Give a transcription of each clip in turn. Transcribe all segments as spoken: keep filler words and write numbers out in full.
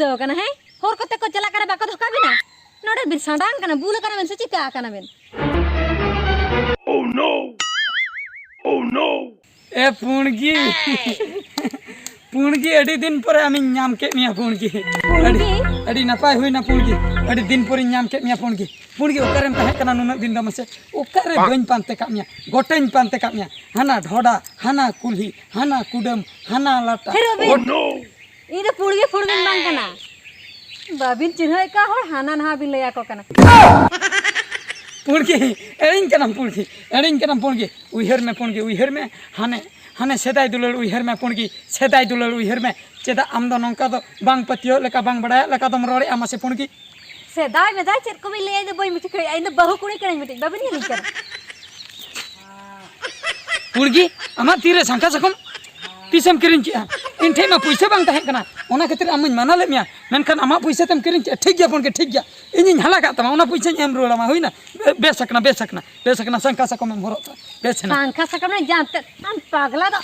ᱫᱚ ᱠᱟᱱᱟ, ᱦᱮᱸ? ᱦᱚᱲ ᱠᱚᱛᱮ ᱠᱚ ᱪᱟᱞᱟᱜ ᱠᱟᱱᱟ, ᱵᱟᱠᱚ ᱫᱷᱚᱠᱟ ᱵᱤᱱᱟ? ᱱᱚᱰᱮ ᱵᱤᱱ ᱥᱟᱰᱟᱝ ᱠᱟᱱᱟ, ᱵᱩᱞ ᱠᱟᱱᱟ ᱵᱤᱱ ᱥᱮ ᱪᱤᱠᱟ ᱠᱟᱱᱟ ᱵᱤᱱ? ᱮ ᱯᱩᱬᱜᱤ, ᱯᱩᱬᱜᱤ, ᱟᱹᱰᱤ ᱫᱤᱱ ᱯᱚᱨᱮ ᱟᱢᱤᱧ ᱧᱟᱢ ᱠᱮᱫ ᱢᱮᱭᱟ ᱯᱩᱬᱜᱤ᱾ ᱯᱩᱬᱜᱤ? ᱟᱹᱰᱤ, ᱟᱹᱰᱤ ᱱᱟᱯᱟᱭ ᱦᱩᱭᱱᱟ ᱯᱩᱬᱜᱤ, ᱟᱹᱰᱤ ᱫᱤᱱ ᱯᱚᱨᱮᱧ ᱧᱟᱢ ᱠᱮᱫ ᱢᱮᱭᱟ ᱯᱩᱬᱜᱤ᱾ ᱯᱩᱬᱜᱤ, ᱚᱠᱟᱨᱮᱢ ᱛᱟᱦᱮᱸ ᱠᱟᱱᱟ ᱱᱩᱱᱟᱹᱜ ᱫᱤᱱ ᱫᱚ ᱢᱟᱥᱮ? ᱚᱠᱟᱨᱮ ᱵᱟᱹᱧ ᱯᱟᱱᱛᱮ ᱠᱟᱜ ᱢᱮᱭᱟ? ᱜᱚᱴᱟᱧ ᱯᱟᱱᱛᱮ ᱠᱟᱜ ᱢᱮᱭᱟ, ᱦᱟᱱᱟ ᱰᱷᱚᱰᱟ, ᱦᱟᱱᱟ ᱠᱩᱞᱦᱤ, ᱦᱟᱱᱟ ᱞᱟᱴᱟ᱾ ᱦᱮᱨᱳ ᱵᱤᱱ᱾ ᱜᱚᱴ- ᱤᱧ ᱫᱚ ᱯᱩᱬᱜᱤ ᱯᱩᱬᱜᱤᱧ ᱵᱟᱝ ᱠᱟᱱᱟ᱾ ᱵᱟᱵᱤᱱ ᱪᱤᱱᱦᱟᱹᱣᱮᱫ ᱠᱚᱣᱟ ᱦᱚᱲ, ᱦᱟᱱᱟ ᱱᱟᱦᱟ ᱵᱤᱱ ᱞᱟᱹᱭ ᱟᱠᱚ ᱠᱟᱱᱟ᱾ ᱯᱩᱬᱜᱤ, ᱮᱲᱮᱧ ᱠᱟᱱᱟᱢ ᱯᱩᱬᱜᱤ, ᱮᱲᱮᱧ ᱠᱟᱱᱟᱢ ᱯᱩᱬᱜᱤ᱾ ᱩᱭᱦᱟᱹᱨ ᱢᱮ ᱯᱩᱬᱜᱤ, ᱩᱭᱦᱟᱹᱨ ᱢᱮ᱾ ᱦᱟᱱᱮ, ᱦᱟᱱᱮ ᱥᱮᱫᱟᱭ ᱫᱩᱞᱟᱹᱲ ᱩᱭᱦᱟᱹᱨ ᱢᱮ ᱯᱩᱬᱜᱤ, ᱥᱮᱫᱟᱭ ᱫᱩᱞᱟᱹᱲ ᱩᱭᱦᱟᱹᱨ ᱢᱮ᱾ ᱪᱮᱫᱟᱜ ᱟᱢ ᱫᱚ ᱱᱚᱝᱠᱟ ᱫᱚ ᱵᱟᱝ ᱯᱟᱹᱛᱭᱟᱹᱣ ᱞᱮᱠᱟ, ᱵᱟᱝ ᱵᱟᱲᱟᱭᱟᱜ ᱞᱮᱠᱟ ᱫᱚᱢ ᱨᱚᱲᱮᱫᱼᱟ ᱢᱟᱥᱮ ᱯᱩᱬᱜᱤ? ᱥᱮᱫᱟᱭ ᱢᱮᱫᱟᱭ ᱪᱮᱫ ᱠᱚᱵᱤᱱ ᱞᱟᱹᱭᱟ, ᱤᱧ ᱫᱚ ᱵᱟᱹᱧ ᱵᱩᱡᱽ ᱴᱷᱤᱠᱟᱹᱭᱮᱫᱼᱟ, ᱤᱧ ᱫᱚ ᱵᱟᱹᱦᱩ ᱠᱩᱲᱤ ᱠᱟᱹᱱᱟᱹᱧ ᱢᱤᱫᱴᱤᱡ, ᱵᱟᱵᱤᱱ ᱧᱮᱞᱤᱧ ᱠᱟᱱᱟ? ᱯᱩᱬᱜᱤ, ᱟᱢᱟᱜ ᱛᱤᱨᱮ ᱥᱟᱝᱠᱷᱟ ᱥᱟᱠᱚᱢ ᱛᱤᱥᱮᱢ ᱠᱤᱨᱤᱧ ᱠᱮᱜᱼᱟ? ᱤᱧ ᱴᱷᱮᱡ ᱢᱟ ᱯᱩᱭᱥᱟᱹ ᱵᱟᱝ ᱛᱟᱦᱮᱸ ᱠᱟᱱᱟ, ᱚᱱᱟ ᱠᱷᱟᱹᱛᱤᱨ ᱟᱢ ᱢᱟᱧ ᱢᱟᱱᱟ ᱞᱮᱫ ᱢᱮᱭᱟ, ᱢᱮᱱᱠᱷᱟᱱ ᱟᱢᱟᱜ ᱯᱩᱭᱥᱟᱹ ᱛᱮᱢ ᱠᱤᱨᱤᱧ ᱠᱮᱜᱼᱟ᱾ ᱴᱷᱤᱠ ᱜᱮᱭᱟ ᱯᱩᱬᱜᱤ, ᱴᱷᱤᱠ ᱜᱮᱭᱟ, ᱤᱧᱤᱧ ᱦᱟᱞᱟ ᱠᱟᱜ ᱛᱟᱢᱟ, ᱚᱱᱟ ᱯᱩᱭᱥᱟᱹᱧ ᱮᱢ ᱨᱩᱣᱟᱹᱲ ᱟᱢᱟ᱾ ᱦᱩᱭᱱᱟ? ᱵᱮ-, ᱵᱮᱥ ᱟᱠᱟᱱᱟ, ᱵᱮᱥ ᱟᱠᱟᱱᱟ, ᱵᱮᱥ ᱟᱠᱟᱱᱟ, ᱥᱟᱝᱠᱷᱟ ᱥᱟᱠᱚᱢ ᱮᱢ ᱦᱚᱨᱚᱜ ᱛᱟᱢᱟ, ᱵᱮᱥ ᱮᱱᱟ᱾ ᱥᱟᱝᱠᱷᱟ ᱥᱟᱠᱟᱢ ᱨᱮ ᱡᱟᱢ ᱛᱮᱫ, ᱟᱢ ᱯᱟᱜᱽᱞᱟ ᱫᱚ᱾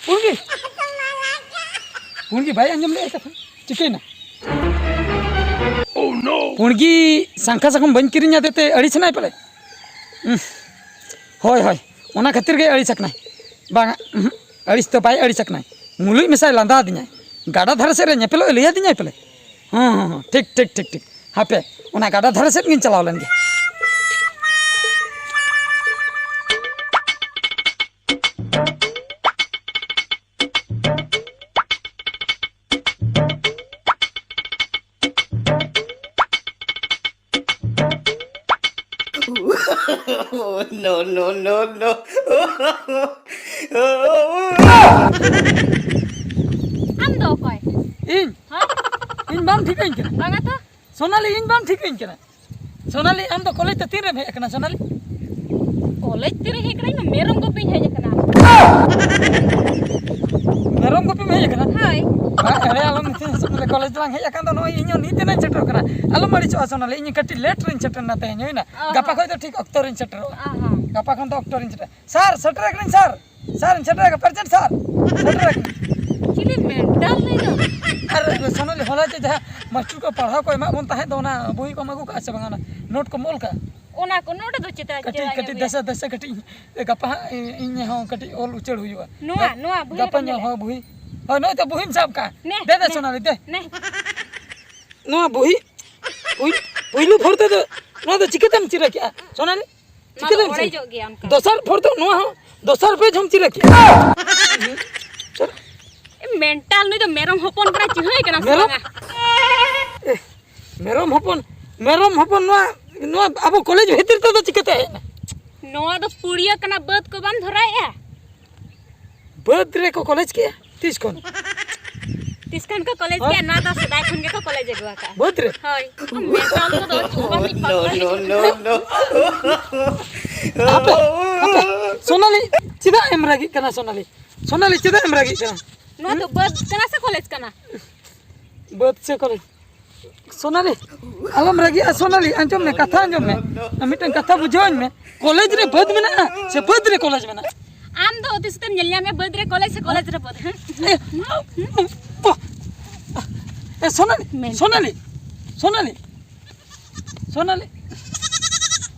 ᱯᱩᱬᱜᱤ, ᱯᱩᱬᱜᱤ ᱵᱟᱭ ᱟᱸᱡᱚᱢ ᱞᱮᱫᱼᱟ ᱠᱟᱛᱷᱟ, ᱪᱤᱠᱟᱹᱭᱮᱱᱟ? ᱯᱩᱬᱜᱤ, ᱥᱟᱝᱠᱷᱟ ᱥᱟᱠᱚᱢ ᱵᱟᱹᱧ ᱠᱤᱨᱤᱧ ᱟᱫᱮ ᱛᱮ ᱟᱹᱲᱤᱥ ᱮᱱᱟᱭ ᱯᱟᱞᱮ᱾ ᱩᱸᱦ, ᱦᱳᱭ, ᱦᱳᱭ, ᱚᱱᱟ ᱠᱷᱟᱹᱛᱤᱨ ᱜᱮ ᱟᱹᱲᱤᱥ ᱟᱠᱟᱱᱟᱭ᱾ ᱵᱟᱝᱟ, ᱩᱸᱦᱩ, ᱟᱹᱲᱤᱥ ᱫᱚ ᱵᱟᱭ ᱟᱹᱲᱤᱥ ᱟᱠᱟᱱᱟᱭ, ᱢᱩᱞᱩᱡ ᱢᱮᱥᱟᱭ ᱞᱟᱸᱫᱟ ᱟᱫᱤᱧᱟᱭ᱾ ᱜᱟᱰᱟ ᱫᱷᱟᱨᱮ ᱥᱮᱫ ᱨᱮ ᱧᱮᱯᱮᱞᱚᱜ ᱮ ᱞᱟᱹᱭ ᱟᱫᱤᱧᱟᱭ ᱯᱟᱞᱮ᱾ ᱦᱚᱸ, ᱦᱚᱸ, ᱦᱚᱸ, ᱴᱷᱤᱠ, ᱴᱷᱤᱠ, ᱴᱷᱤᱠ, ᱴᱷᱤᱠ᱾ ᱦᱟᱯᱮ, ᱚᱱᱟ ᱜᱟᱰᱟ ᱫᱷᱟᱨᱮ ᱥᱮᱫ ᱜᱤᱧ ᱪᱟᱞᱟᱣ ᱞᱮᱱ ᱜᱮ᱾ No, no, no, no. ᱟᱢ ᱫᱚ ᱚᱠᱚᱭ? ᱤᱧ? ᱦᱮᱸ? ᱤᱧ ᱵᱟᱢ ᱴᱷᱤᱠᱟᱹᱧ ᱠᱟᱱᱟ? ᱵᱟᱝᱟ ᱛᱚ᱾ ᱥᱳᱱᱟᱞᱤ, ᱤᱧ ᱵᱟᱢ ᱴᱷᱤᱠᱟᱹᱧ ᱠᱟᱱᱟ? ᱥᱳᱱᱟᱞᱤ, ᱟᱢ ᱫᱚ ᱠᱚᱞᱮᱡᱽ ᱛᱮ ᱛᱤᱱ ᱨᱮᱢ ᱦᱮᱡ ᱟᱠᱟᱱᱟ, ᱥᱳᱱᱟᱞᱤ? ᱠᱚᱞᱮᱡᱽ ᱛᱤᱨᱮ ᱦᱮᱡ ᱠᱟᱱᱟ? ᱤᱧ ᱢᱟ ᱢᱮᱨᱚᱢ ᱜᱩᱯᱤᱧ ᱦᱮᱡ ᱟᱠᱟᱱᱟ᱾ ᱢᱮᱨᱚᱢ ᱜᱩᱯᱤᱢ ᱦᱮᱡ ᱟᱠᱟᱱᱟ? ᱦᱳᱭ᱾ ᱵᱟᱝ, ᱮᱲᱮ ᱟᱞᱚᱢ ᱢᱤᱛᱟᱹᱧᱟ, ᱥᱳᱱᱟᱞᱤ, ᱠᱚᱞᱮᱡᱽ ᱫᱚ ᱵᱟᱝ ᱦᱮᱡ ᱟᱠᱟᱱ ᱫᱚ, ᱱᱚᱜᱼᱚᱭ ᱤᱧ ᱦᱚᱸ ᱱᱤᱛ ᱮᱱᱟᱧ ᱥᱮᱴᱮᱨᱚᱜ ᱠᱟᱱᱟ᱾ ᱟᱞᱚᱢ ᱟᱹᱲᱤᱥᱚᱜᱼᱟ, ᱥᱳᱱᱟᱞᱤ, ᱤᱧ ᱠᱟᱹᱴᱤᱡ ᱞᱮᱴ ᱨᱮᱧ ᱥᱮᱴᱮᱨ ᱮᱱᱟ ᱛᱮᱦᱮᱧ, ᱦᱩᱭᱱᱟ? ᱚ ᱦᱚᱸ᱾ ᱜᱟᱯᱟ ᱠᱷᱚᱡ ᱫᱚ ᱴᱷᱤᱠ ᱚᱠᱛᱚ ᱨᱮᱧ ᱥᱮᱴᱮᱨᱚᱜᱼᱟ᱾ ᱚ ᱦᱚᱸ᱾ ᱜᱟᱯᱟ ᱠᱷᱚᱱ ᱫᱚ ᱚᱠᱛᱚ ᱨᱮᱧ ᱥᱮᱴᱮᱨᱚᱜᱼᱟ᱾ ᱥᱟᱨ, ᱥᱮᱴᱮᱨ ᱟᱠᱟᱱᱟᱹᱧ, ᱥᱟᱨ᱾ ᱥᱟᱨ, ᱥᱮᱴᱮᱨ ᱟᱠᱟᱱᱟ, ᱯᱨᱮᱡᱮᱱᱴ ᱥᱟᱨ, ᱥᱮᱴᱮᱨ ᱟᱠᱟᱱᱟ᱾ ᱪᱤᱞᱤ ᱢᱮᱱᱴᱟᱞ ᱱᱩᱭ ᱫᱚ? ᱟᱨ ᱥᱳᱱᱟᱞᱤ, ᱦᱚᱞᱟ ᱪᱮ ᱡᱟᱦᱟᱸ ᱢᱟᱥᱴᱟᱨ ᱠᱚ ᱯᱟᱲᱦᱟᱣ ᱠᱚ ᱮᱢᱟᱜ ᱵᱚᱱ ᱛᱟᱦᱮᱸᱫ ᱫᱚ, ᱚᱱᱟ ᱵᱳᱭ ᱠᱚᱢ ᱟᱹᱜᱩ ᱠᱟᱜᱼᱟ ᱥᱮ ᱵᱟᱝᱟ? ᱚᱱᱟ ᱱᱳᱴ ᱠᱚᱢ ᱚᱞ ᱠᱟᱜᱼᱟ? ᱚᱱᱟ ᱠᱚ ᱱᱳᱴ ᱫᱚ ᱪᱮᱫᱟᱜ, ᱠᱟᱹᱴᱤᱡ, ᱪᱮᱫᱟᱜ ᱤᱧ ᱠᱟᱹᱴᱤᱡ ᱟᱹᱜᱩᱭᱟ? ᱫᱮᱥᱮ, ᱫᱮᱥᱮ ᱠᱟᱹᱴᱤᱡ, ᱜᱟᱯᱟ ᱦᱟᱸᱜ ᱤᱧ ᱦᱚᱸ ᱠᱟᱹᱴᱤᱡ ᱚᱞ ᱩᱪᱟᱹᱲ ᱦᱩᱭᱩᱜᱼᱟ᱾ ᱱᱚᱣᱟ, ᱱᱚᱣᱟ ᱵᱳᱭ ᱜᱟᱯᱟ ᱨᱮᱵᱚᱱ ᱧᱚᱜ ᱧᱮᱞᱟ᱾ ᱦᱚᱸ ᱵᱳᱭ᱾ ᱦᱳᱭ, ᱱᱚᱜᱼᱚᱭ ᱛᱚ ᱵᱳᱭᱮᱢ ᱥᱟᱵ ᱠᱟᱜᱼᱟ᱾ ᱱᱮ, ᱫᱮ, ᱫᱮ, ᱱᱮ, ᱥᱳᱱᱟᱞᱤ, ᱫᱮ᱾ ᱱᱮ᱾ ᱱᱚᱣᱟ ᱵᱳᱭ, ᱯᱩᱭ-, ᱯᱩᱭᱞᱩ ᱵᱷᱳᱨ ᱛᱮᱫᱚ ᱱᱚᱣᱟ ᱫᱚ ᱪᱤᱠᱟᱹᱛᱮᱢ ᱪᱤᱨᱟᱹ ᱠᱮᱜᱼᱟ, ᱥᱳᱱᱟᱞᱤ? ᱱᱚᱣᱟ ᱫᱚ ᱪᱤᱠᱟᱹᱛᱮᱢ ᱪᱤᱨᱟᱹ? ᱚᱲᱮᱡᱚᱜ ᱜᱮᱭᱟ ᱚᱱᱠᱟ᱾ ᱫᱚᱥᱟᱨ ᱵᱷᱳᱨ ᱫᱚ ᱱᱚᱣᱟ ᱦᱚᱸ, ᱫᱚᱥᱟᱨ ᱯᱮᱡᱽ ᱦᱚᱸᱢ ᱪᱤᱨᱟᱹ ᱠᱮᱜᱼᱟ᱾ ᱮ, ᱢᱮᱱᱴᱟᱞ ᱱᱩᱭ ᱫᱚ ᱢᱮᱨᱚᱢ ᱦᱚᱯᱚᱱ ᱠᱟᱱᱟᱭ, ᱪᱤᱱᱦᱟᱹᱣᱮ ᱠᱟᱱᱟᱢ ᱥᱮ ᱢᱮᱨᱚᱢ? ᱵᱟᱝᱟ? ᱮ, ᱢᱮᱨᱚᱢ ᱦᱚᱯᱚᱱ, ᱢᱮᱨᱚᱢ ᱦᱚᱯᱚᱱ ᱱᱚᱣᱟ, ᱱᱚᱣᱟ ᱟᱵᱚ ᱠᱚᱞᱮᱡᱽ ᱵᱷᱤᱛᱤᱨ ᱛᱮᱫᱚ ᱪᱤᱠᱟᱹᱛᱮ ᱦᱮᱡ ᱮᱱᱟ? ᱱᱚᱣᱟ ᱫᱚ ᱯᱩᱲᱤᱭᱟᱹ ᱠᱟᱱᱟ, ᱵᱟᱹᱫᱽ ᱠᱚ ᱵᱟᱢ ᱫᱷᱚᱨᱟᱭᱮᱜᱼᱟ? ᱵᱟᱹᱫᱽ ᱨᱮᱠᱚ ᱠᱚᱞᱮᱡᱽ ᱠᱮᱜᱼᱟ? ᱛᱤᱥ ᱠᱷᱚᱱ? ᱛᱤᱥ ᱠᱷᱚᱱ ᱠᱚ ᱠᱚᱞᱮᱡᱽ ᱦᱮᱸ? ᱠᱮᱜᱼᱟ? ᱱᱚᱣᱟ ᱫᱚ ᱥᱮᱫᱟᱭ ᱠᱷᱚᱱ ᱜᱮᱠᱚ ᱠᱚᱞᱮᱡᱽ ᱟᱹᱜᱩ ᱟᱠᱟᱜᱼᱟ᱾ ᱵᱟᱹᱫᱽ ᱨᱮ? ᱦᱳᱭ᱾ ᱢᱮᱱᱴᱟᱞ ᱠᱚᱫᱚ ᱪᱩᱯ ᱵᱟᱝ ᱢᱤᱫ ᱯᱟᱠᱟ᱾ No, no, no, no. ᱦᱟᱯᱮ, ᱦᱟᱯᱮ, ᱥᱳᱱᱟᱞᱤ, ᱪᱮᱫᱟᱜ ᱮᱢ ᱨᱟᱹᱜᱤᱜ ᱠᱟᱱᱟ ᱥᱳᱱᱟᱞᱤ? ᱥᱳᱱᱟᱞᱤ, ᱪᱮᱫᱟᱜ ᱮᱢ ᱨᱟᱹᱜᱤᱜ ᱠᱟᱱᱟ? ᱱᱚᱣᱟ ᱫᱚ ᱵᱟᱹᱫᱽ ᱠᱟᱱᱟ ᱥᱮ ᱠᱚᱞᱮᱡᱽ ᱠᱟᱱᱟ? ᱵᱟᱹᱫᱽ ᱥᱮ ᱠᱚᱞᱮᱡᱽ? ᱥᱳᱱᱟᱞᱤ, ᱟᱞᱚᱢ ᱨᱟᱹᱜᱤᱜᱼᱟ ᱥᱳᱱᱟᱞᱤ, ᱟᱸᱡᱚᱢ ᱢᱮ, ᱠᱟᱛᱷᱟ ᱟᱸᱡᱚᱢ ᱢᱮ᱾ ᱟᱨ ᱢᱤᱫᱴᱮᱱ ᱠᱟᱛᱷᱟ ᱵᱩᱡᱷᱟᱹᱣᱟᱹᱧ ᱢᱮ, ᱠᱚᱞᱮᱡᱽ ᱨᱮ ᱵᱟᱹᱫᱽ ᱢᱮᱱᱟᱜᱼᱟ ᱥᱮ ᱵᱟᱹᱫᱽ ᱨᱮ ᱠᱚᱞᱮᱡᱽ ᱢᱮᱱᱟᱜᱼᱟ? ᱟᱢ ᱫᱚ ᱛᱤᱥ ᱛᱮᱢ ᱧᱮᱞ ᱧᱟᱢᱮᱭᱟ ᱵᱟᱹᱫᱽ ᱨᱮ ᱠᱚᱞᱮᱡᱽ ᱥᱮ ᱠᱚᱞᱮᱡᱽ ᱨᱮ ᱵᱟᱹᱫᱽ, ᱦᱮᱸ? ᱮ, ᱯᱚ-, ᱮ, ᱥᱳᱱᱟᱞᱤ, ᱢᱮᱱ᱾ ᱥᱳᱱᱟᱞᱤ, ᱥᱳᱱᱟᱞᱤ, ᱥᱳᱱᱟᱞᱤ,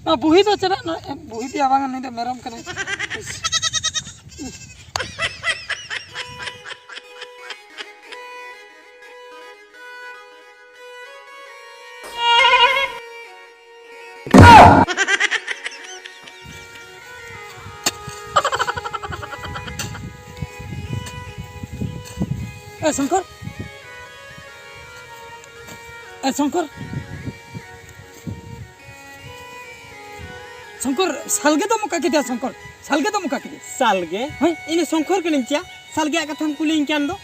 ᱱᱚᱣᱟ ᱵᱩᱦᱤ ᱫᱚ ᱪᱮᱫᱟᱜ ᱱᱚᱣᱟ, ᱮ, ᱵᱩᱦᱤ ᱛᱮᱭᱟ ᱵᱟᱝ, ᱱᱩᱭ ᱫᱚ ᱢᱮᱨᱚᱢ ᱠᱟᱱᱟᱭ᱾ ᱮ ᱥᱚᱝᱠᱚᱨ, ᱮ ᱥᱚᱝᱠᱚᱨ, ᱥᱚᱝᱠᱚᱨ, ᱥᱟᱞᱜᱮ ᱫᱚᱢ ᱚᱠᱟ ᱠᱮᱫᱮᱭᱟ ᱥᱚᱝᱠᱚᱨ? ᱥᱟᱞᱜᱮ ᱫᱚᱢ ᱚᱠᱟ ᱠᱮᱫᱮᱭᱟ? ᱥᱟᱞᱜᱮ? ᱦᱮᱸ? ᱤᱧ ᱫᱚ ᱥᱚᱝᱠᱚᱨ ᱠᱟᱹᱱᱟᱹᱧ ᱪᱮᱭᱟ? ᱥᱟᱞᱜᱮᱭᱟᱜ ᱠᱟᱛᱷᱟᱢ ᱠᱩᱞᱤᱧ ᱠᱟᱱ ᱫᱚ?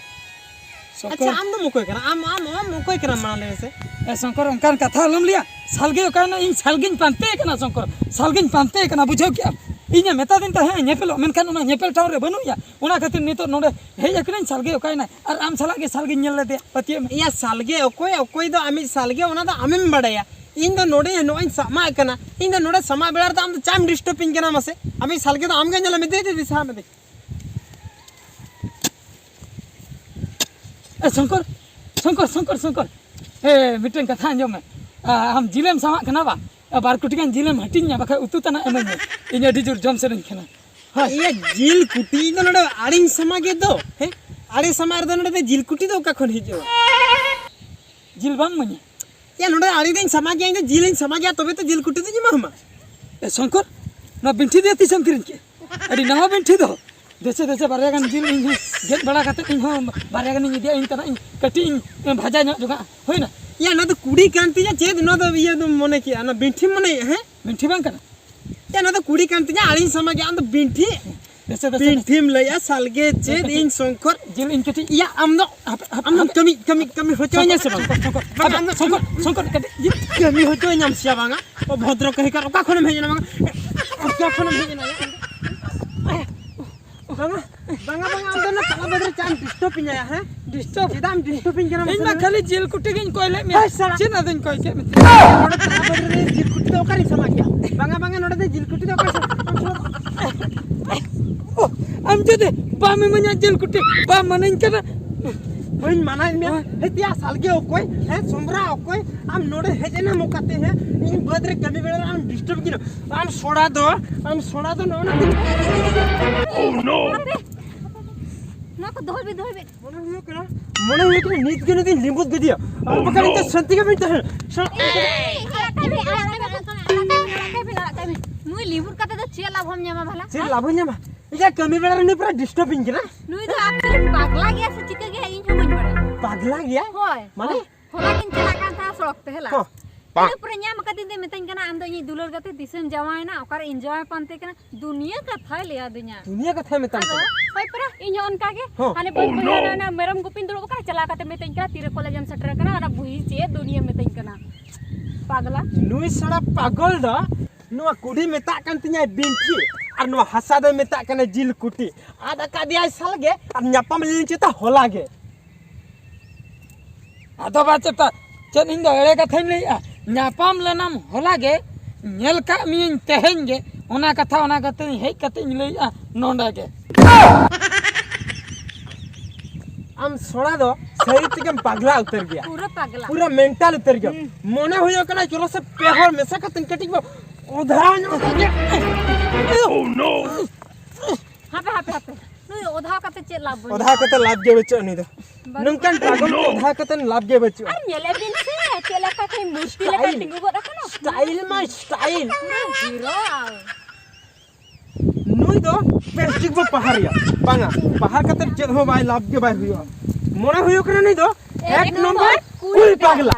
ᱥᱚᱝᱠᱚᱨ᱾ ᱟᱪᱪᱷᱟ, ᱟᱢ ᱫᱚᱢ ᱚᱠᱚᱭ ᱠᱟᱱᱟ? ᱟᱢ, ᱟᱢ, ᱟᱢ ᱚᱠᱚᱭ ᱠᱟᱱᱟᱢ ᱢᱟ ᱞᱟᱹᱭ ᱢᱮᱥᱮ? ᱮ ᱥᱚᱝᱠᱚᱨ, ᱚᱱᱠᱟᱱ ᱠᱟᱛᱷᱟ ᱟᱞᱚᱢ ᱞᱟᱹᱭᱟ᱾ ᱥᱟᱞᱜᱮ ᱚᱠᱟᱭᱮᱱᱟ? ᱤᱧ ᱥᱟᱞᱜᱮᱧ ᱯᱟᱱᱛᱮ ᱠᱟᱱᱟ ᱥᱚᱝᱠᱚᱨ, ᱥᱟᱞᱜᱮᱧ ᱯᱟᱱᱛᱮ ᱠᱟᱱᱟ, ᱵᱩᱡᱷᱟᱹᱣ ᱠᱮᱜᱼᱟᱢ? ᱤᱧᱮ ᱢᱮᱛᱟ ᱫᱤᱧ ᱛᱟᱦᱮᱸᱫ ᱧᱮᱯᱮᱞᱚᱜ, ᱢᱮᱱᱠᱷᱟᱱ ᱚᱱᱟ ᱧᱮᱯᱮᱞ ᱴᱷᱟᱶ ᱨᱮ ᱵᱟᱹᱱᱩᱜ ᱮᱭᱟ᱾ ᱚᱱᱟ ᱠᱷᱟᱹᱛᱤᱨ ᱱᱤᱛᱚᱜ ᱱᱚᱰᱮ ᱦᱮᱡ ᱟᱠᱟᱱᱟᱹᱧ, ᱥᱟᱞᱜᱮ ᱚᱠᱟᱭᱮᱱᱟᱭ? ᱟᱨ ᱟᱢ ᱥᱟᱞᱟᱜ ᱜᱮ ᱥᱟᱞᱜᱮᱧ ᱧᱮᱞ ᱞᱮᱫᱮᱭᱟ, ᱯᱟᱹᱛᱭᱟᱹᱣ ᱢᱮ᱾ ᱤᱭᱟ, ᱥᱟᱞᱜᱮ ᱚᱠᱚᱭ, ᱚᱠᱚᱭ ᱫᱚ ᱟᱢᱤᱡ ᱥᱟᱞᱜᱮ, ᱚᱱᱟ ᱫᱚ ᱟᱢᱮᱢ ᱵᱟᱲᱟᱭᱟ᱾ ᱤᱧ ᱫᱚ ᱱᱚᱰᱮ ᱱᱚᱜᱼᱚᱭ ᱤᱧ ᱥᱟᱢᱟᱜ ᱠᱟᱱᱟ, ᱤᱧ ᱫᱚ ᱱᱚᱰᱮ ᱥᱟᱢᱟᱜ ᱵᱮᱲᱟ ᱨᱮᱫᱚ ᱟᱢ ᱫᱚ ᱪᱟᱢ ᱰᱤᱥᱴᱟᱵᱤᱧ ᱠᱟᱱᱟ ᱢᱟᱥᱮ? ᱟᱢᱤᱡ ᱥᱟᱞᱜᱮ ᱫᱚ ᱟᱢ ᱜᱮ ᱧᱮᱞ ᱢᱮ, ᱫᱮ, ᱫᱮ, ᱫᱮ, ᱥᱟᱦᱟ ᱢᱮ, ᱫᱮ᱾ ᱮ ᱥᱚᱝᱠᱚᱨ, ᱥᱚᱝᱠᱚᱨ, ᱥᱚᱝᱠᱚᱨ, ᱥᱚᱝᱠᱚᱨ, ᱮ, ᱢᱤᱫᱴᱮᱱ ᱠᱟᱛᱷᱟ ᱟᱸᱡᱚᱢ ᱢᱮ᱾ ᱟ, ᱟᱢ ᱡᱤᱞᱮᱢ ᱥᱟᱢᱟᱜ ᱠᱟᱱᱟ ᱵᱟᱝ? ᱟ, ᱵᱟᱨ ᱠᱩᱴᱤ ᱜᱟᱱ ᱡᱤᱞᱮᱢ ᱦᱟᱹᱴᱤᱧ ᱧᱟ, ᱵᱟᱠᱷᱟᱡ ᱩᱛᱩ ᱛᱟᱱᱟᱜ ᱮᱢᱟᱹᱧ ᱢᱮ᱾ ᱤᱧ ᱟᱹᱰᱤ ᱡᱳᱨ ᱡᱚᱢ ᱥᱟᱱᱟᱧ ᱠᱟᱱᱟ᱾ ᱦᱳᱭ᱾ ᱤᱭᱟᱹ, ᱡᱤᱞ ᱠᱩᱴᱤ ᱫᱚ ᱱᱚᱰᱮ ᱟᱲᱮᱧ ᱥᱟᱢᱟᱜᱮ ᱫᱚ, ᱦᱮᱸ? ᱟᱲᱮ ᱥᱟᱢᱟᱜ ᱨᱮᱫᱚ ᱱᱚᱰᱮ ᱫᱚ ᱡᱤᱞ ᱠᱩᱴᱤ ᱫᱚ ᱚᱠᱟ ᱠᱷᱚᱱ ᱦᱤᱡᱩᱜᱼᱟ? ᱡᱤᱞ ᱵᱟᱢ ᱤᱢᱟᱹᱧᱟ? ᱭᱟ, ᱱᱚᱰᱮ ᱟᱲᱮ ᱫᱚᱧ ᱥᱟᱢᱟᱜ ᱜᱮᱭᱟ, ᱤᱧ ᱫᱚ ᱡᱤᱞᱤᱧ ᱥᱟᱢᱟᱜ ᱜᱮᱭᱟ, ᱛᱚᱵᱮ ᱛᱚ ᱡᱤᱞ ᱠᱩᱴᱤ ᱫᱚᱧ ᱮᱢᱟᱢᱟ᱾ ᱮ ᱥᱚᱝᱠᱚᱨ, ᱱᱚᱣᱟ ᱵᱤᱱᱴᱷᱤ ᱫᱚ ᱛᱤᱥᱮᱢ ᱠᱤᱨᱤᱧ ᱠᱮᱫ? ᱟᱹᱰᱤ ᱱᱟᱣᱟ ᱵᱤᱱᱴᱷᱤ ᱫᱚ᱾ ᱫᱮᱥᱮ, ᱫᱮᱥᱮ, ᱵᱟᱨᱭᱟ ᱜᱟᱱ ᱡᱤᱞ ᱤᱧ ᱦᱚᱸ ᱜᱮᱫ ᱵᱟᱲᱟ ᱠᱟᱛᱮ ᱤᱧ ᱦᱚᱸ ᱵᱟᱨᱭᱟ ᱜᱟᱱᱤᱧ ᱤᱫᱤᱭᱟ, ᱤᱧ ᱛᱟᱱᱟᱜ ᱤᱧ ᱠᱟᱹᱴᱤᱡ ᱤᱧ ᱵᱷᱟᱡᱟ ᱧᱚᱜ ᱡᱚᱝᱟᱜᱼᱟ᱾ ᱦᱩᱭᱱᱟ? ᱭᱟ, ᱱᱚᱣᱟ ᱫᱚ ᱠᱩᱲᱤ ᱠᱟᱱ ᱛᱤᱧᱟ, ᱪᱮᱫ ᱱᱚᱣᱟ ᱫᱚ ᱤᱭᱟᱹ ᱫᱚᱢ ᱢᱚᱱᱮ ᱠᱮᱜᱼᱟ? ᱱᱚᱣᱟ ᱵᱤᱱᱴᱷᱤᱢ ᱢᱚᱱᱮᱭᱮᱜᱼᱟ, ᱦᱮᱸ? ᱵᱤᱱᱴᱷᱤ ᱵᱟᱝ ᱠᱟᱱᱟ? ᱭᱟ, ᱱᱚᱣᱟ ᱫᱚ ᱠᱩᱲᱤ ᱠᱟᱱ ᱛᱤᱧᱟ, ᱟᱲᱮᱧ ᱥᱟᱢᱟᱜ ᱜᱮᱭᱟ, ᱟᱢ ᱫᱚ ᱵᱤᱱᱴᱷᱤ? ᱫᱮᱥᱮ, ᱫᱮᱥᱮ, ᱫᱮᱥᱮ᱾ ᱵᱤᱱᱴᱷᱤᱢ ᱞᱟᱹᱭᱟ, ᱥᱟᱞᱜᱮ ᱪᱮᱫ ᱠᱟᱹᱴᱤᱡ ᱤᱧ ᱥᱚᱝᱠᱚᱨ? ᱡᱤᱞ ᱤᱧ ᱠᱟᱹᱴᱤᱡ ᱭᱟ, ᱟᱢ ᱫᱚ ᱦᱟᱯᱮ, ᱦᱟᱯᱮ, ᱠᱟᱹᱢᱤ, ᱠᱟᱹᱢᱤ, ᱠᱟᱹᱢᱤ ᱦᱚᱪᱚᱧᱟ ᱥᱮ ᱵᱟᱝ? ᱥᱚᱝᱠᱚᱨ, ᱥᱚᱝᱠᱚᱨ, ᱵᱟᱝ, ᱟᱢ ᱫᱚ ᱥᱚᱝᱠᱚᱨ, ᱥᱚᱝᱠᱚᱨ, ᱠᱟᱹᱴᱤᱡ ᱡᱤᱞ ᱠᱟᱹᱢᱤ ᱦᱚᱪᱚᱧᱟᱢ ᱥᱮ ᱵᱟᱝᱟ? ᱚ, ᱵᱷᱚᱫᱨᱚ ᱠᱟᱹᱦᱤᱠᱟᱨ, ᱚᱠᱟ ᱠᱷᱚᱱᱮᱢ ᱦᱮᱡ ᱮᱱᱟ ᱵᱟᱝᱟ? ᱚᱠᱟ ᱠᱷᱚᱱᱮᱢ ᱦᱮᱡ ᱮᱱᱟ? ᱵᱟᱝᱟ, ᱵᱟᱝᱟ, ᱵᱟᱝᱟ, ᱟᱢ ᱫᱚ ᱚᱱᱟ ᱛᱟᱞᱟ ᱵᱟᱹᱫᱽ ᱨᱮ ᱪᱟᱜ ᱮᱢ disturb ᱤᱧᱟ, ᱦᱮᱸ? Disturb? ᱪᱮᱫᱟᱜ ᱮᱢ disturb ᱤᱧ ᱠᱟᱱᱟ ᱤᱧ ᱢᱟᱥᱮ ᱢᱟ ᱞᱟᱹᱭ ᱢᱮ? ᱠᱷᱟᱹᱞᱤ ᱡᱤᱞ ᱠᱩᱴᱤ ᱜᱤᱧ ᱠᱚᱭ ᱞᱮᱫ ᱢᱮᱭᱟ᱾ ᱦᱳᱭ, ᱥᱟᱞᱟ᱾ ᱪᱮᱫ ᱟᱫᱚᱧ ᱠᱚᱭ ᱠᱮᱫ ᱢᱮᱛᱮ? ᱱᱚᱰᱮ ᱛᱟᱞᱟ ᱵᱟᱹᱫᱽ ᱨᱮ ᱡᱤᱞ ᱠᱩᱴᱤ ᱫᱚ ᱚᱠᱟᱨᱤᱧ ᱥᱟᱢᱟᱜ ᱜᱮᱭᱟ? ᱵᱟᱝᱟ, ᱵᱟᱝᱟ, ᱱᱚᱰᱮ ᱫᱚ ᱡᱤᱞ ᱠᱩᱴᱤ ᱫᱚ ᱚᱠᱟᱨᱮ ᱥᱟᱢᱟᱜ? ᱳ, ᱟᱢ ᱡᱩᱫᱤ ᱵᱟᱢ ᱤᱢᱟᱹᱧᱟ ᱡᱤᱞ ᱠᱩᱴᱤ, ᱵᱟᱢ ᱢᱟᱱᱟᱧ ᱠᱟᱱᱟ᱾ ᱵᱟᱹᱧ ᱢᱟᱱᱟᱧ ᱢᱮᱭᱟ᱾ ᱦᱳᱭ᱾ ᱦᱮᱸ, ᱛᱮᱭᱟ ᱥᱟᱞᱜᱮ ᱚᱠᱚᱭ? ᱦᱮᱸ, ᱥᱚᱢᱨᱟ ᱚᱠᱚᱭ? ᱟᱢ ᱱᱚᱰᱮ ᱦᱮᱡ ᱮᱱᱟᱢ ᱚᱠᱟᱛᱮ? ᱦᱮᱸ, ᱤᱧ ᱵᱟᱹᱫᱽ ᱨᱮ ᱠᱟᱹᱢᱤ ᱵᱮᱲᱟ ᱨᱮ ᱟᱢ disturb ᱠᱤᱧᱟ᱾ ᱟᱢ ᱥᱚᱲᱟ ᱫᱚ, ᱟᱢ ᱥᱚᱲᱟ ᱫᱚ ᱱᱚᱜᱼᱚ ᱱᱚᱣᱟ ᱠᱚ ᱫᱚᱦᱚᱭ ᱵᱤᱱ, ᱫᱚᱦᱚᱭ ᱵᱤᱱ᱾ ᱢᱚᱱᱮ ᱦᱩᱭᱩᱜ ᱠᱟᱱᱟ, ᱢᱚᱱᱮ ᱦᱩᱭᱩᱜ ᱠᱟᱱᱟ ᱱᱤᱛ ᱜᱮ ᱱᱩᱭ ᱫᱚᱧ ᱞᱤᱢᱵᱩᱫ ᱜᱮᱫᱮᱭᱟ᱾ ᱟᱨ ᱵᱟᱠᱷᱟᱱ ᱤᱧ ᱫᱚ ᱥᱟᱱᱛᱤ ᱜᱮ ᱵᱟᱹᱧ ᱛᱟᱦᱮᱱᱟ᱾ ᱥᱟᱱ- ᱮᱭ, ᱮᱭ, ᱟᱲᱟᱜ ᱠᱟᱭ ᱵᱤᱱ, ᱟᱲᱟᱜ ᱠᱟᱭ ᱵᱤᱱ, ᱟᱲᱟᱜ ᱠᱟᱭ ᱵᱤᱱ, ᱟᱲᱟᱜ ᱠᱟᱭ ᱵᱤᱱ᱾ ᱱᱩᱭ ᱞᱤᱢᱵᱩᱨ ᱠᱟᱛᱮ ᱫᱚ ᱪᱮᱫ ᱞᱟᱵᱷ ᱦᱚᱸᱢ ᱧᱟᱢᱟ ᱵᱷᱟᱞᱟ? ᱪᱮᱫ ᱦᱮᱸ? ᱞᱟᱵᱷ ᱦᱚᱸᱧ ᱧᱟᱢᱟ? ᱤᱧᱟᱹᱜ ᱠᱟᱹᱢᱤ ᱵᱮᱲᱟ ᱨᱮ ᱱᱩᱭ ᱯᱩᱨᱟᱹ disturb ᱤᱧ ᱠᱟᱱᱟ᱾ ᱱᱩᱭ ᱫᱚ actually ᱯᱟᱜᱽᱞᱟ ᱜᱮᱭᱟ ᱥᱮ ᱪᱤᱠᱟᱹ ᱜᱮᱭᱟ ᱤᱧ ᱦᱚᱸ ᱵᱟᱹᱧ ᱵᱟᱲᱟᱭᱟ᱾ ᱯᱟᱜᱽᱞᱟ ᱜᱮᱭᱟ? ᱦᱳᱭ᱾ ᱢᱟᱱᱮ? ᱦᱚᱞᱟ ᱜᱤᱧ ᱪᱟᱞᱟᱜ ᱠᱟᱱ ᱛᱟᱦᱮᱸᱫ ᱥᱚᱲᱚᱠ ᱛᱮ, ᱦᱮᱞᱟ᱾ ᱦᱚᱸ᱾ ᱤᱱᱟᱹ ᱯᱚᱨᱮ ᱧᱟᱢ ᱟᱠᱟᱫᱤᱧ ᱛᱮ ᱢᱤᱛᱟᱹᱧ ᱠᱟᱱᱟ, "ᱟᱢ ᱫᱚ ᱤᱧᱤᱡ ᱫᱩᱞᱟᱹᱲ ᱜᱟᱛᱮ ᱛᱤᱥᱮᱢ ᱡᱟᱶᱟᱭᱮᱱᱟ? ᱚᱠᱟᱨᱮ enjoy ᱯᱟᱱᱛᱮ ᱠᱟᱱᱟ?" ᱫᱩᱱᱤᱭᱟᱹ ᱠᱟᱛᱷᱟᱭ ᱞᱟᱹᱭ ᱟᱹᱫᱤᱧᱟ᱾ ᱫᱩᱱᱤᱭᱟᱹ ᱠᱟᱛᱷᱟᱭ ᱢᱮᱛᱟᱢ ᱟᱫᱚ ᱠᱟᱱᱟ? ᱦᱳᱭ ᱯᱮᱨᱟ, ᱤᱧ ᱦᱚᱸ ᱚᱱᱠᱟ ᱜᱮ᱾ ᱦᱚᱸ᱾ ᱦᱟᱱᱮ ᱵᱟᱹᱧ ᱵᱟᱹᱭᱦᱟᱹᱲ ᱨᱮ ᱚᱱᱟ ᱢᱮᱨᱚᱢ ᱜᱩᱯᱤᱧ ᱫᱩᱲᱩᱵ ᱟᱠᱟᱱᱟ, ᱪᱟᱞᱟᱣ ᱠᱟᱛᱮ ᱢᱤᱛᱟᱹᱧ ᱠᱟᱱᱟ, "ᱛᱤᱨᱮ ᱠᱚᱞᱮᱡᱽ ᱮᱢ ᱥᱮᱴᱮᱨ ᱟᱠᱟᱱᱟ?" ᱚᱱᱟ ᱵᱩᱦᱤ ᱪᱮᱫ ᱫᱩᱱᱤᱭᱟᱹ ᱢᱤᱛᱟᱹᱧ ᱠᱟᱱᱟ᱾ ᱯᱟᱜᱽᱞᱟ᱾ ᱱᱩᱭ ᱥᱟᱲᱟ ᱯᱟᱜᱚᱞ ᱫᱚ ᱱᱚᱣᱟ ᱠᱩᱰᱤ ᱢᱮᱛᱟᱜ ᱠᱟᱱ ᱛᱤᱧᱟᱭ ᱵᱤᱱᱴᱷᱤ, ᱟᱨ ᱱᱚᱣᱟ ᱦᱟᱥᱟ ᱫᱚᱭ ᱢᱮᱛᱟᱜ ᱠᱟᱱᱟ ᱡᱤᱞ ᱠᱩᱴᱤ᱾ ᱟᱫ ᱟᱠᱟᱫᱮᱭᱟᱭ ᱥᱟᱞ ᱜᱮ, ᱟᱨ ᱧᱟᱯᱟᱢ ᱞᱮᱱ ᱪᱮᱛᱟ ᱦᱚᱞᱟ ᱜᱮ᱾ ᱟᱫᱚ ᱵᱟ ᱪᱮᱛᱟ, ᱪᱮᱫ ᱤᱧ ᱫᱚ ᱮᱲᱮ ᱠᱟᱛᱷᱟᱧ ᱞᱟᱹᱭᱮᱜᱼᱟ? ᱧᱟᱯᱟᱢ ᱞᱮᱱᱟᱢ ᱦᱚᱞᱟ ᱜᱮ, ᱧᱮᱞ ᱠᱟᱜ ᱢᱤᱭᱟᱹᱧ ᱛᱮᱦᱮᱧ ᱜᱮ, ᱚᱱᱟ ᱠᱟᱛᱷᱟ, ᱚᱱᱟ ᱠᱟᱛᱷᱟᱧ ᱦᱮᱡ ᱠᱟᱛᱮᱧ ᱞᱟᱹᱭᱮᱜᱼᱟ ᱱᱚᱰᱮ ᱜᱮ᱾ ᱟᱢ ᱥᱚᱲᱟ ᱫᱚ ᱥᱟᱹᱨᱤ ᱛᱮᱜᱮᱢ ᱯᱟᱜᱽᱞᱟ ᱩᱛᱟᱹᱨ ᱜᱮᱭᱟ᱾ ᱯᱩᱨᱟᱹ ᱯᱟᱜᱽᱞᱟ᱾ ᱯᱩᱨᱟᱹ ᱢᱮᱱᱴᱟᱞ ᱩᱛᱟᱹᱨ ᱜᱮᱭᱟ᱾ ᱦᱩᱸ᱾ ᱢᱚᱱᱮ ᱦᱩᱭᱩᱜ ᱠᱟᱱᱟ, ᱪᱚᱞᱚ ᱥᱮ ᱯᱮ ᱦᱚᱲ ᱢᱮᱥᱟ ᱠᱟᱛᱮ ᱠᱟᱹᱴᱤᱡ ᱵᱚ ᱚᱫᱷᱟ ᱧᱚᱜ ᱠᱟᱛᱮ᱾ ᱦᱟᱯᱮ, ᱦᱟᱯᱮ, ᱦᱟᱯᱮ᱾ ᱱᱩᱭ ᱚᱫᱷᱟ ᱠᱟᱛᱮ ᱪᱮᱫ ᱞᱟᱵᱷ ᱵᱚᱱ ᱚᱫᱷᱟ ᱠᱟᱛᱮ ᱞᱟᱵᱷ ᱜᱮ ᱵᱟᱹᱪᱩᱜᱼᱟ᱾ ᱱᱩᱭ ᱫᱚ ᱱᱚᱝᱠᱟᱱ ᱯᱟᱜᱚᱞ ᱠᱚ ᱚᱫᱷᱟ ᱠᱟᱛᱮ ᱞᱟᱵᱷ ᱜᱮ ᱵᱟᱹᱪᱩᱜᱼᱟ᱾ ᱟᱨ ᱧᱮᱞᱮ ᱵᱤᱱ ᱥᱮ, ᱪᱮᱫ ᱞᱮᱠᱟ ᱠᱷᱟᱱ ᱢᱩᱨᱛᱤ ᱞᱮᱠᱟ ᱥᱴᱟᱭᱤᱞ᱾ ᱛᱤᱸᱜᱩ ᱜᱚᱫ ᱟᱠᱟᱱᱟ᱾ ᱥᱴᱟᱭᱤᱞ ᱢᱟ ᱥᱴᱟᱭᱤᱞ᱾ ᱯᱩᱨᱟᱹ ᱦᱤᱨᱳ᱾ ᱱᱩᱭ ᱫᱚ ᱯᱮᱥᱴᱤᱠ ᱵᱚ ᱯᱟᱦᱟᱨ ᱮᱭᱟ᱾ ᱵᱟᱝᱟ, ᱯᱟᱦᱟᱨ ᱠᱟᱛᱮ ᱪᱮᱫ ᱦᱚᱸ ᱵᱟᱭ ᱞᱟᱵᱷ ᱜᱮ ᱵᱟᱭ ᱦᱩᱭᱩᱜᱼᱟ᱾ ᱢᱚᱱᱮ ᱦᱩᱭᱩᱜ ᱠᱟᱱᱟ ᱱᱩᱭ ᱫᱚ ᱮᱠ ᱮᱠ ᱱᱚᱢᱵᱚᱨ ᱱᱚᱢᱵᱚᱨ ᱠᱩᱲᱤ ᱯᱟᱜᱽᱞᱟ᱾